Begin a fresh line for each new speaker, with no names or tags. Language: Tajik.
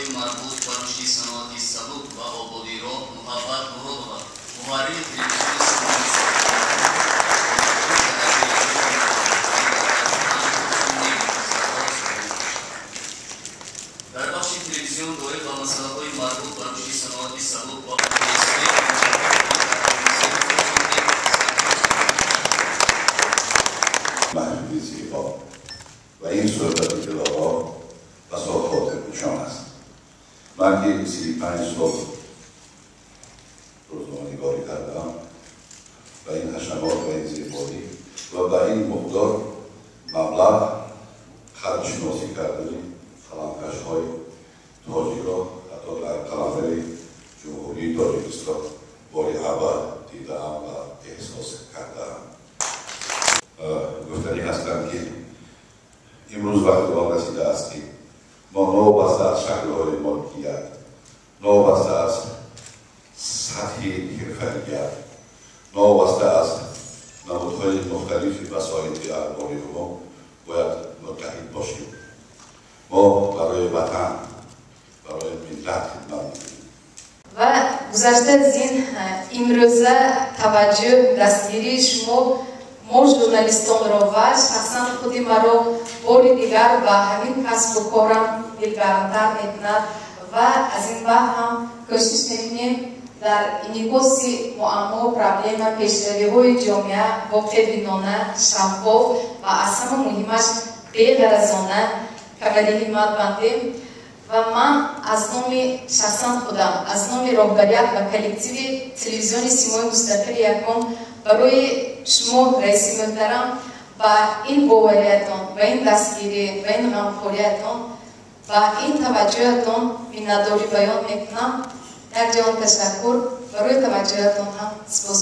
масъалаҳои марбут ба рушди саноати сабук ва ободии роҳ Муҳаббат Муродова, муҳаррири телевизиони дар бахши телевизион доир ба масъалаҳои марбут ба рушди саноати сабук ва
маҳфили зебо ва ин суҳбати дилоро басо хотирнишон аст. Ман ки 35 сол рӯзноманигорӣ кардам ва ин ҳашамот ва ин зебоӣ ва ба ин миқдор маблағ қадршиносӣ кардани қаламкашҳои тоҷикро ҳатто дар қаламрави Ҷумҳурии Тоҷикистон бори аввал дидаам ва эҳсос кардаам. Гуфтанӣ ҳастам, ки имрӯз вақти он расидааст, ки мо новобаста аз шаклҳои моликият, новобаста аз сатҳи ҳирфаият, новобаста аз намудҳои мухталифи васоити ахбори умум бояд муттаҳид бошем. Мо барои ватан, барои миллат хидмат мекунем.
Ва гузашта аз ин, имрӯза таваҷҷӯҳ, дастгирии шумо мо журналистонро ва шахсан худи маро бори дигар ба ҳамин касбу корам дилгармтар мекунад ва аз ин баъд ҳам кӯшиш мекунем дар инъикоси муаммо, проблема, пешравиҳои ҷомеа воқеъбинона, шаффоф ва аз ҳама муҳимаш беғаразона камари ҳиммат бандем. Ва ман аз номи шахсан худам, аз номи роҳбарият ва коллективи телевизиони Симои мустақили якум барои шумо, раиси муҳтарам, ба ин бовариятон, ба ин дастгирӣ, ба ин ғамхориятон, ба ин таваҷҷӯҳатон миннатдорӣ баён мекунам. Як ҷаҳон ташаккур барои таваҷҷӯҳатон ҳам сипос.